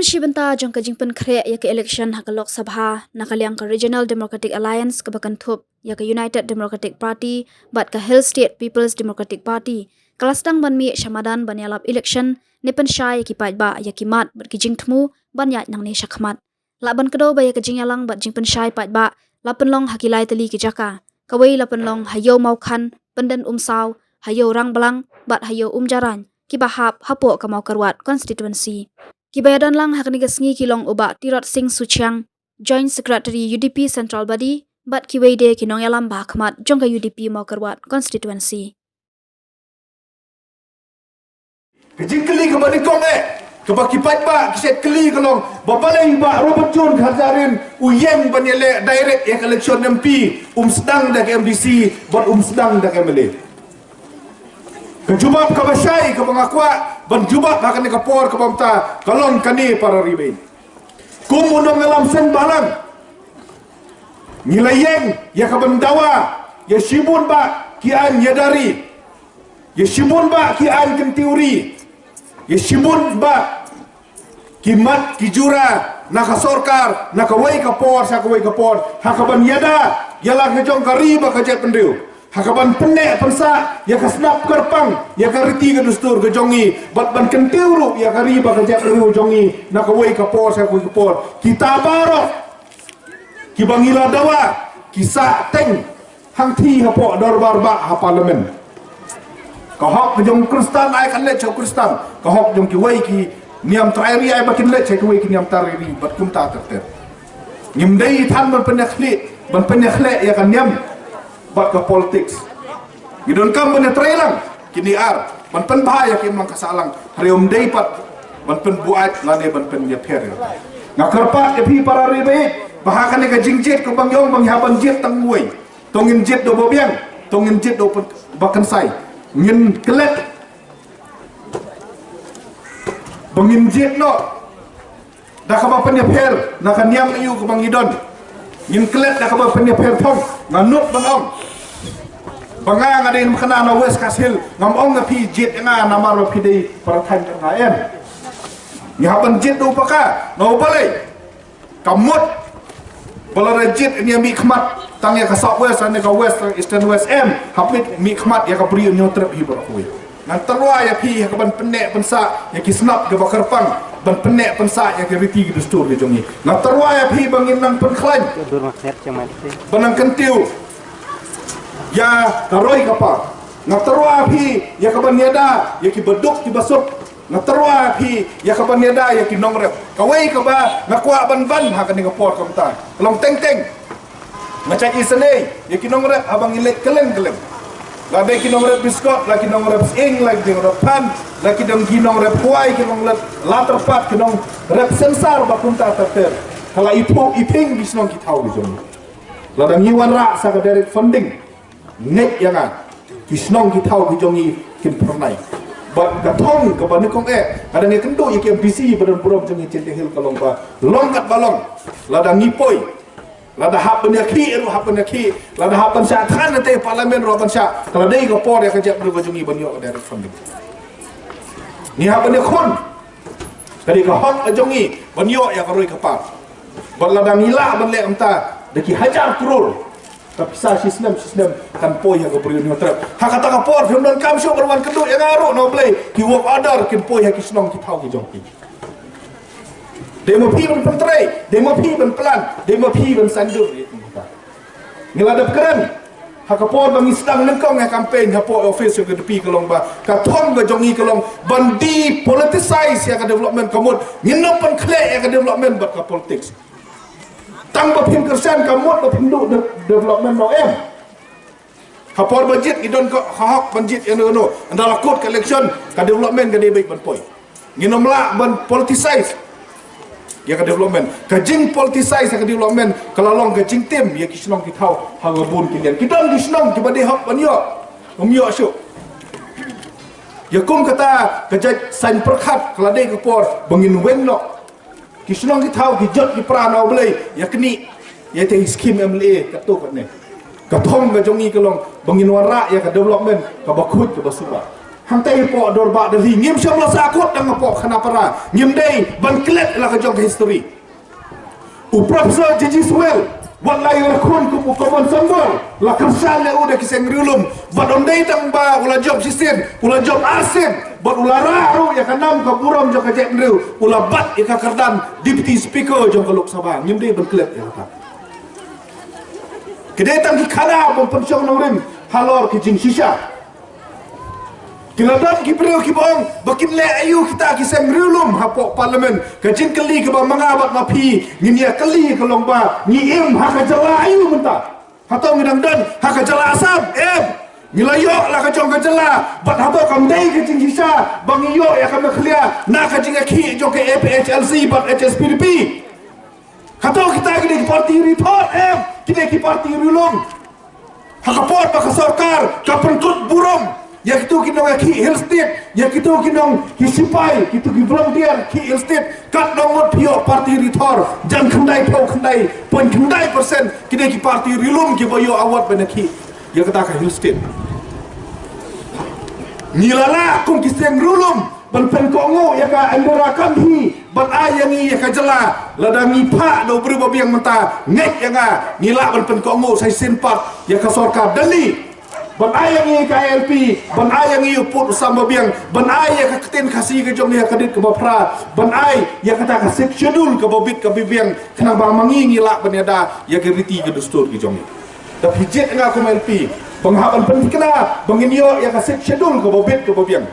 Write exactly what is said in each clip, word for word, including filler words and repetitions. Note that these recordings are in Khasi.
Shi bynta jong ka jingpynkhreh ïa ka election ha ka Lok Sabha na ka liang ka Regional Democratic Alliance kaba kynthup ïa ka United Democratic Party bad ka Hill State People's Democratic Party ka la sdang ban mih sha madan ban ïalap election ne pynshai ïa ki paidbah ïa ki mat bad ki jingthmu ban ïaid nangne shakhmat. Lah ban kdew ba ïa ka jingïalang bad jingpynshai paidbah la pynlong ha ki lai tylli ki jaka. Kawei la pynlong ha Ïew Mawkhan, Pyndenumsaw, ha Ïew Rangblang bad ha Ïew Umjarain kiba hap hapoh ka Mawkyrwat constituency. Kiba ïadon lang ha kane ka sngi ki long u Bah Tirot Singh Suchiang, Joint Secretary U D P Central Body, bad kiwei de ki nongïalam ba ha khmat jong ka U D P Mawkyrwat constituency. Ka jingkylli kaba nyngkong eh, kaba ki paidbah ki shet kylli ka long, ba balei Bah Robert Jones Kharjahrin u ïeng ban ïaleh direct ïa ka election M P, um sdang da ka M D C bad um sdang da ka M L A. Ka jubab kaba shai kaba nga kwah ban jubab ha kane ka por kaba mynta ka long kane, para ri baieit. Kum u nongïalam seng bhalang, ngi la ïeng ïa ka ban dawa ïa shibun bah ki aiñ ïada ri, ïa shibun bah ki aiñ kyntiew ri, ïa shibun bah ki mat ki jura na ka sorkar, na kawei ka por sha kawei ka por, ha ka ban ïada ïa la ka jong ka ri bad ka jaitbynriew, ha ka ban pynneh pynsah ïa ka snap kyrpang, ïa ka riti ka dustur ka jong ngi, bad ban kyntiew ruh ïa ka ri bad ka jaitbynriew jong ngi na kawei ka por sha kawei ka por. Kita baroh kiba ngi la dawa ki sah teng hangtei hapoh dorbar bah ha Parliament. Ka hok ka jong u Khristan ai kan leit sha u Khristan, ka hok jong kiwei ki niam trai ri ai ba kin leit sha kiwei ki niam trai ri, bad kumta ter ter. Ngim dei than ban pynïakhlieh, ban pynïakhleh ïa ka niam bad ka politics. Ngi donkam ban ïatreilang kine ar, ban pynbha ïa ki imlang ka sahlang, hynrei ym dei pat ban pynbuaid lane ban pynïapher. Nga kyrpad ïa phi para ri baieit, ba ha kane ka jingjied kaba ngi ong ba ngi hap ban jied tang uwei, to ngin jied da u babiang, to ngin jied da u pyn-, bakynsai. Ngin klet ba ngin jied noh da kaba pynïapher na ka niam aïu kaba ngi don. Ngin klet da kaba pynïapher thong. Nga nud ban ong ba nga, nga dei na kane na West Khasi Hills, ngam ong ïa phi jied ïa nga namar ba phi dei para thaiñ jong nga, em. Ngi hap ban jied da u paka, na u balei? Ka mut ba lada jied ngi mihkhmat tang ïa ka South West ne ka West, Eastern West, em, hap mihkhmat ïa ka Bri u Hynñiewtrep hi baroh kawei. Ngan tyrwa ïa phi ha ka ban pynneh pynsah ïa ki snap kiba kyrpang, ban pynneh pynsah ïa ki riti ki dustur ki jong ngi. Ngan tyrwa ïa phi ba ngin nang pynkhlaiñ, ba nang kyntiew ïa ka roi ka par. Ngan tyrwa ïa phi ïa ka ban ïada ïa kiba duk kiba suk. Ngan tyrwa ïa phi ïa ka ban ïada ïa ki nongrep. Kawei kaba nga kwah ban ban ha kane ka por kumta, ka long teng teng, nga shait isynei ïa ki nongrep haba ngi leit kylleng kylleng. La dei ki nongrep biskot, la ki nongrep sying, la ki nongrep phan, la ki dang ki nongrep kwai, ki nongrep la tyrpad, ki nongrep sensar bad kumta ter ter. Ka la iphuh iping ki shnong ki thaw ki jong ngi. Lada ngi wanrah sa ka direct funding, ngeit ïa nga, ki shnong ki thaw ki jong ngi kin phyrnai. Bad ka thong kaba nyngkong eh, ka dang ïakynduh ïa ki M D C ba don burom jong ngi Jaintia Hills, ka long ba long katba long. Lada ngi poi, lada hap ban ïakhih ruh hap ban ïakhih, lada hap ban shah than hangtei Parliament ruh hap ban shah, ka la dei ka por ïa ka jaitbynriew ka jong ngi ban ïoh ka direct funding. Ngi hap ban ïakhun, ka dei ka hok ka jong ngi ban ïoh ïa ka roi ka par. Bad lada ngi lah ban leh kumta, da ki hajar klur ka pisa shi snem shi snem kan poi ha ka Bri u Hynñiewtrep. Ha kata ka por phim donkam shuh ban wan kynduh ïa nga ruh, na u Blei, ki work order kin poi ha ki shnong ki thaw ki jong phi. Dei ma phi ban pyntrei, dei ma phi ban plan, dei ma phi ban saiñdur. Ngi la dep kren ha ka por ba ngi sdang nyngkong ïa campaign hapoh office jong ka D P, ka long ba ka thong ka jong ngi ka long ban depoliticize ïa ka development. Ka mut ngin ym pynkhleh ïa ka development bad ka politics. Tang ba phim kyrshan ka mut ba phim duh de-, development noh, em. Ha por ba jied ngi don ka hok ban jied ïano ïano. Ynda la kut ka election, ka development ka dei beit ban poi. Ngin ym lah ban politicize ïa ka development. Ka jingpoliticize ïa ka development ka la long ka jingtim ïa ki shnong ki thaw ha ka bun ki liang. Ki don ki shnong kiba dei hok ban ïoh, ym ïoh shuh. Ïa kum kata ka jait saiñ pyrkhat, ka la dei ka por ba ngin weng noh. Ki shnong ki thaw ki jot ki pra, na u Blei, ïa kane, ïa te skim M L A katto katne. Ka thong ka jong ngi ka long ba ngin wanrah ïa ka development kaba khuid kaba suba. Hangtai hapoh Dorbah Delhi, ngim shym la sahkut tang hapoh Khanapara. Ngim dei ban klet la ka jong ka history. U Professor J G Swell, wat la ïa la khun kum u Common Symbol, la kyrshan ïa u da ki seng riewlum. Bad ym dei tang ba u la jop shisien, u la jop arsien. Bad u la rah ruh ïa ka nam ka burom jong ka jaitbynriew, u la bat ïa ka kyrdan Deputy Speaker jong ka Lok Sabha. Ngim dei ban klet ïa kata. Ki dei tang ki khana ban pynshong nongrim halor ki jingshisha. Ki la don ki briew kiba ong ba kin leh aïu kita ki seng riewlum hapoh Parliament. Ka jingkylli kaba ma nga bad ma phi ngin ïa kylli ka long ba ngi im ha ka jylla aïu mynta. Hato ngi dang don ha ka jylla Assam? Em. Ngi la ïoh la ka jong ka jylla. Bad hato kam dei ka jingshisha ba ngi ïoh ïa ka Meghalaya na ka jingïakhih jong ka A P H L C bad H S P D P? Hato kita ki dei ki parti rithor? Em. Ki dei ki parti riewlum. Ha ka por ba ka sorkar ka pynkut burom ïa kito ki nongïakhih Hill State, ïa kito ki nong ki sipai, kito ki volunteer khih Hill State, kat nong ngut phi ïoh parti rithor, jan khyndai phew khyndai point khyndai percent ki dei ki parti riewlum kiba ïoh award ban ïakhih ïa kata ka Hill State. Ngi la lah kum ki seng riewlum ban pynkohnguh ïa ka Indira Gandhi, ban ai ïa ngi ïa ka jylla. Lada ngi phah da u briew ba biang mynta, ngeit ïa nga, ngi lah ban pynkohnguh sa shisien pat ïa ka sorkar Delhi. Ban ai ïa ngi ka I L P, ban ai ïa ngi u pud u sam ba biang, ban ai ïa ka ktien Khasi ka jong ngi ha ka date kaba phra, ban ai ïa kata ka Sixth Schedule kaba bit kaba biang, khnang ba ma ngi ngi lah ban ïada ïa ka riti ka dustur ka jong ngi. Da phi jied nga kum M P, ba nga hap ban pynthikna ba ngin ïoh ïa ka Sixth Schedule kaba bit kaba biang.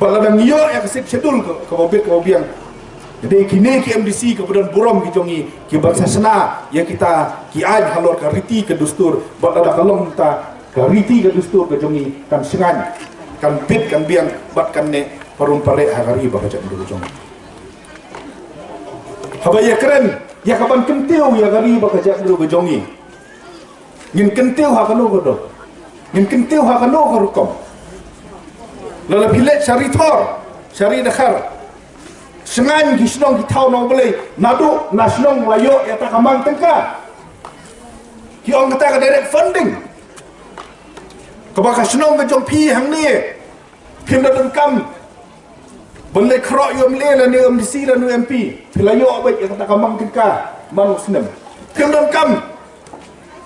Bad lada ngi ïoh ïa ka Sixth Schedule ka, kaba bit kaba biang, dei kine ki M D C kiba don burom ki jong ngi, kiban sa shna ïa kita ki aiñ halor ka riti ka dustur. Bad lada ka long ta ka riti ka dustur ka jong ngi kan shngaiñ, kan bit kan biang, bad kan neh parum pareh ha ka ri bad ka jaitbynriew ka jong ngi. Haba ïakren ïa kaban kyntiew ïa ka ri bad ka jaitbynriew ka jong ngi, ngin kyntiew ha kano ka dor? Ngin kyntiew ha kano ka rukom? Lada phi leit sha Ri Thor, sha Ri Dkhar, shngaiñ ki shnong ki thaw nongblei, naduh na shnong la ïoh ïa kata ka mang tyngka. Ki ong kata ka direct funding. Kaba ka shnong ka jong phi hangne, phim da donkam ban leit khroh ïa u M L A lane u M D C lane u M P, phi la ïoh beit ïa kata ka mang tyngka man u snem. Phim donkam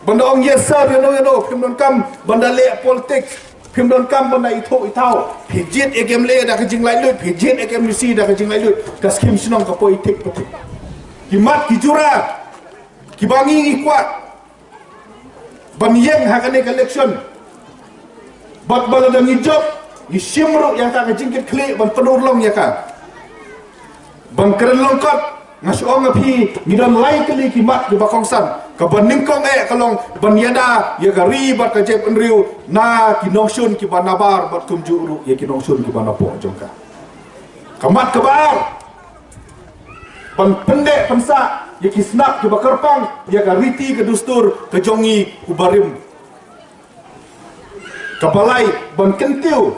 ban da ong yes sir ïa no ïa no, phim donkam ban da leh politics, phim donkam ban da ithuh ithaw. Phi jied ïa ka M L A da ka jinglaitluid, phi jied ïa ka M D C da ka jinglaitluid, ka skim shnong ka poi thik pa thik. Ki mat ki jura kiba ngi ngi kwah ban ïeng ha kane ka election. Bad ba lada ngi jop, ngi shim ruh ïa kata ka jingkitkhlieh ban pynurlong ïa ka. Ban kren lyngkot, nga shu ong ïa phi, ngi don lai tylli ki mat kiba kongsan. Kaba nyngkong eh ka long ban ïada ïa ka ri bad ka jaitbynriew na ki nongshun kiba nabar bad kumjuh ruh ïa ki nongshun kiba napoh jong ka. Ka mat kaba ar, ban pyndeh pynsah ïa ki snap kiba kyrpang ïa ka riti ka dustur ka jong ngi u barim. Kaba lai, ban kyntiew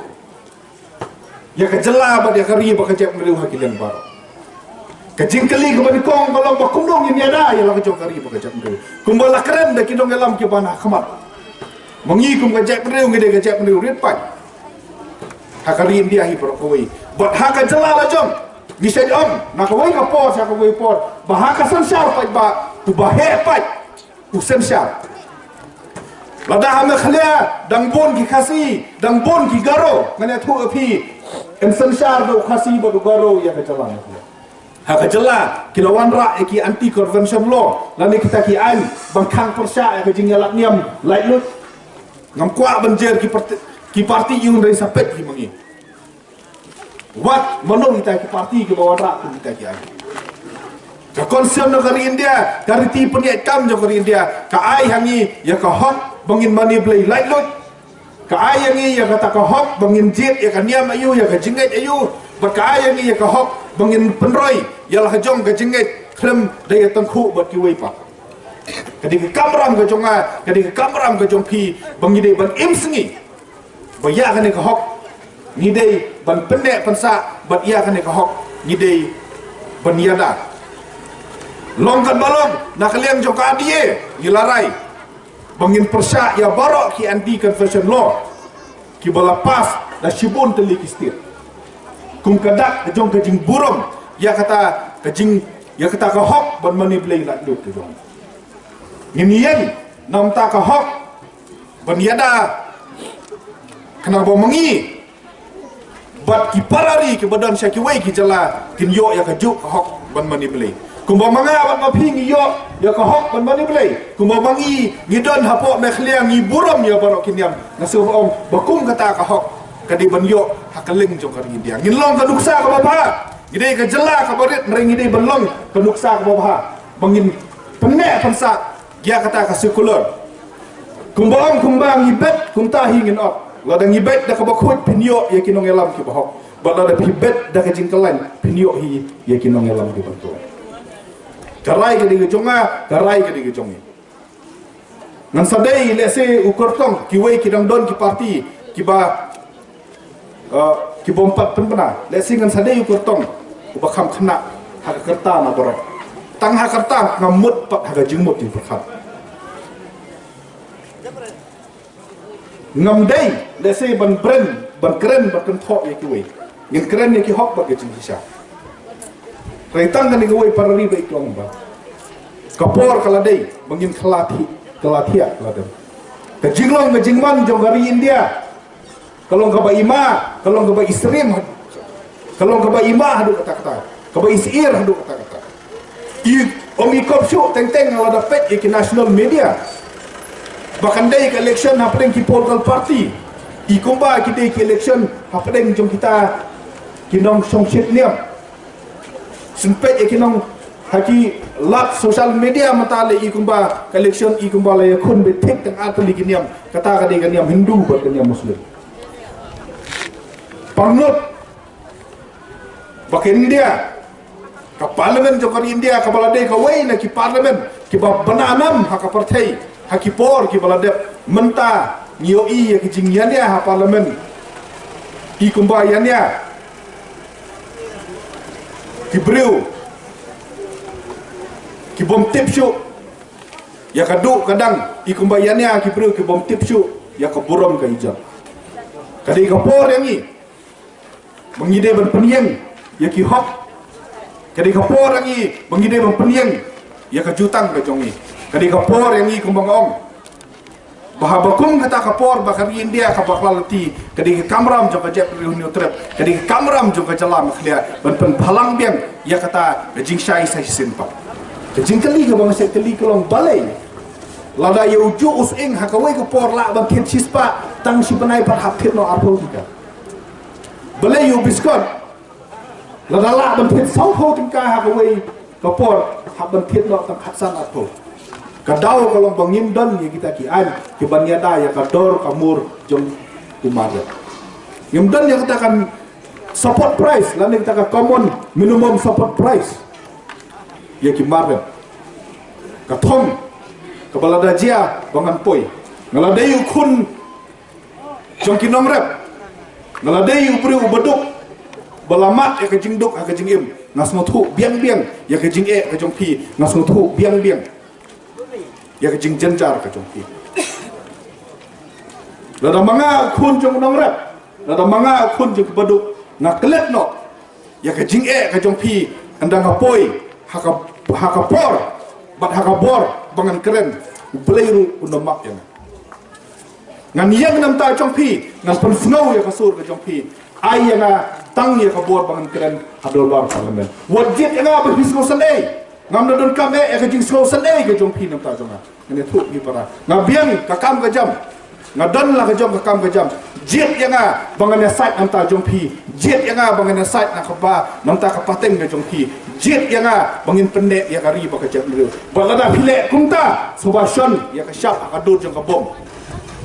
ïa ka jylla bad ïa ka ri bad ka jaitbynriew ha ki liang baroh. Ka jingkylli kaba nyngkong ka long ba kumno ngin ïada ïa la ka jong ka ri bad ka jaitbynriew. Kumba la kren da ki nongïalam kiba na khmat, ma ngi kum ka jaitbynriew ngi dei ka jaitbynriew rit paid ha ka ri India hi baroh kawei. Bad ha ka jylla la jong, ngi shait ong na kawei ka por sha kawei por ba ha ka synshar paidbah, uba heh paid u synshar. Lada ha Meghalaya dang bun ki Khasi, dang bun ki Garo, ngan ïathuh ïa phi, yn synshar da u Khasi bad u Garo ïa ka jylla Meghalaya. Ha ka jylla ki la wanrah ïa ki anti convention law lane kita ki aiñ ban khang pyrshah ïa ka jingïalap niam laitluid. Ngam kwah ban jer ki parti, ki parti ïa u, hynrei sa peit hi ma ngi. Wat mano kita ki parti kiba wanrah kum kita ki aiñ. Ka constitution jong ka ri India, ka riti pynïaid kam jong ka ri India, ka ai ha ngi ïa ka hok ba ngin mane blei laitluid. Ka ai ïa ngi ïa kata ka hok ba ngin jied ïa ka niam aïu, ïa ka jingngeit aïu. Bad ka ai ïa ngi ïa ka hok ba ngin pynroi ïa la ka jong ka jingngeit khlem da ïa tyngkhuh bad kiwei pat. Ka dei ka kamram ka jong nga, ka dei ka kamram ka jong phi, ba ngi dei ban im sngi. Ba ïa kane ka hok ngi dei ban pynneh pynsah, bad ïa kane ka hok ngi dei ban ïada. Long kan ba long, na ka liang jong ka R D A ngi la rai ba ngin pyrshah ïa baroh ki anti convention law kiba la pass da shibun tylli ki state. Kum ka dak ka jong ka jingburom ïa kata ka jing, ïa kata ka hok ban mane Blei la dut ka jong. Ngin ïeng namar ka hok ban ïada khnang ba ma ngi bad ki para ri kiba don sha kiwei ki jylla kin ïoh ïa kajuh ka hok ban mane Blei. Kumba ma nga bad ma phi ngi ïoh ïa ka hok ban mane Blei, kumba ma ngi ngi don hapoh Meghalaya ngi burom ïa baroh ki niam. Nga sngewbha ong ba kum kata ka hok ka dei ban ïoh ha kylleng jong ka ri India. Ngin long ka nuksa kaba bha. Ngi dei ka jylla kaba rit, hynrei ngi dei ban long ka nuksa kaba bha ba ngin pynneh pynsah ïa kata ka circular. Kumba ong kumba ngi bet, kumta hi ngin ot. Lada ngi bet da kaba khuid, phin ïoh ïa ki nongïalam kiba hok. Bad lada phi bet da ka jingkyllaiñ, phin ïoh hi ïa ki nongïalam kiba kyllaiñ. Ka rai ka dei ka jong nga, ka rai ka dei ka jong ngi. Ngan sa dei lehse u kyrtong, kiwei ki dang don ki parti kiba Uh, ki bym pat pynbna, lehse ngan sa dei u kyrtong uba kham khynnah ha ka kyrta na baroh. Tang ha ka kyrta ngam mut pat ha ka jingmut jingpyrkhat. Ngam dei lehse ban bren, ban kren, ban kynthoh ïa kiwei. Ngin kren ïa ki hok bad ka jingshisha. Hynrei tang kane kawei para ri ba i klong ba ka por ka la dei ba ngin kylla thiah, kylla thiah lade. Ka jinglong ka jingman jong ka ri India ka long kaba i ma, ka long kaba i syriem, ka long kaba i ma haduh katta katta, kaba i syier haduh katta katta. I ong i kop shuh teng teng lada peit ïa ki national media ba kan dei ka election hapdeng ki political party. I kumba ki dei ki election hapdeng jong kita ki nongshongshit niam. Sngewbha ïa ki nong ha ki lad social media mynta leh i kumba ka election i kumba la ïakhun beit thik tang ar tylli ki niam, kata ka dei ka niam Hindu bad ka niam Muslim. Pynlut ba ka India, ka parliament jong ka India kaba la dei kawei na ki parliament kiba bna nam ha ka pyrthei ha ki por kiba la dep, mynta ngi ïohi ïa ki jingïania ha parliament i kumba ïania ki briew ki bym tip shuh ïa ka duh ka dang, i kumba ïania ki briew ki bym tip shuh ïa ka burom ka ijat. Ka dei ka por ïa ngi ba ngi dei ban pynïeng ïa ki hok. Ka dei ka por ïa ngi ba ngi dei ban pynïeng ïa ka jutang ka jong ngi. Ka dei ka por ïa ngi kumba nga ong ba haba kum kata ka por ba ka ri India ka bakla lynti, ka dei ka kamram jong ka jaitbynriew Hynñiewtrep, ka dei ka kamram jong ka jylla Meghalaya ban pynbhalang biang ïa kata ka jingshai sa shisien pat. Ka jingkylli kaba nga sa kylli ka long balei lada ïa u juh u sying ha kawei ka por lah ban thied shispah, tang shi bnai pat hap thied noh arphew tyngka. Balei ïa u biskot lada lah ban thied sawphew tyngka ha kawei ka por hap ban thied noh tang khatsan arphew. Ka daw ka long ba ngim don ïa kita ki aiñ kiban ïada ïa ka dor ka mur jong u marjan. Ngim don ïa kata ka support price lane kata ka common minimum support price ïa ki marjan. Ka thong kaba lada jia ba ngan poi. Nga la dei u khun jong ki nongrep, nga la dei u briew uba duk ba la mad ïa ka jingduk ha ka jingim. Nga sngewthuh biang biang ïa ka jingeh ka jong phi, nga sngewthuh biang biang ïa ka jingjynjar ka jong phi. Lada ma nga khun jong u nongrep, lada ma nga khun jong kiba duk, nga klet noh ïa ka jingeh ka jong phi, ynda nga poi ha ka, ha ka por bad ha ka bor ba ngan kren, U Blei ruh un da map ïa nga. Ngan ïeng na bynta jong phi, ngan pynsngew ïa ka sur ka jong phi. Ai ïa nga tang ïa ka bor ba ngan kren ha dorbar parliament. Wat jied ïa nga ba phi sngewsynei. Ngam da donkam eh ïa ka jingsngewsynei ka jong phi na bynta jong nga. Ngan ïathuh ïa phi para, nga biang ka kam ka jam. Nga don la ka jong ka kam ka jam. Jied ïa nga ba ngan ïasaid na bynta jong phi. Jied ïa nga ba ngan ïasaid na kaba, na bynta ka pateng ka jong phi. Jied ïa nga ba ngin pynneh ïa ka ri bad ka jaitbynriew. Bad lada phi leh kumta, sngewbha shon ïa ka shap ha ka dur jong ka bom.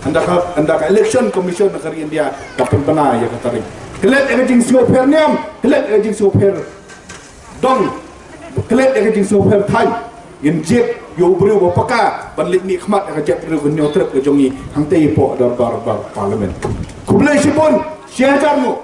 Ynda ka, ynda ka Election Commission na ka ri India ka pynbna ïa ka tarik. Klet ïa ka jingsngewpher niam, klet ïa ka jingsngewpher dong, klet ïa ka jingsngewpher thaiñ. Ngin jied ïa u briew ba paka ban leit mihkhmat ïa ka jaitbynriew ka Hynñiewtrep ka jong ngi hangtei hapoh dorbar, dorbar parliament. Khublei shibun, shi hajar nguh.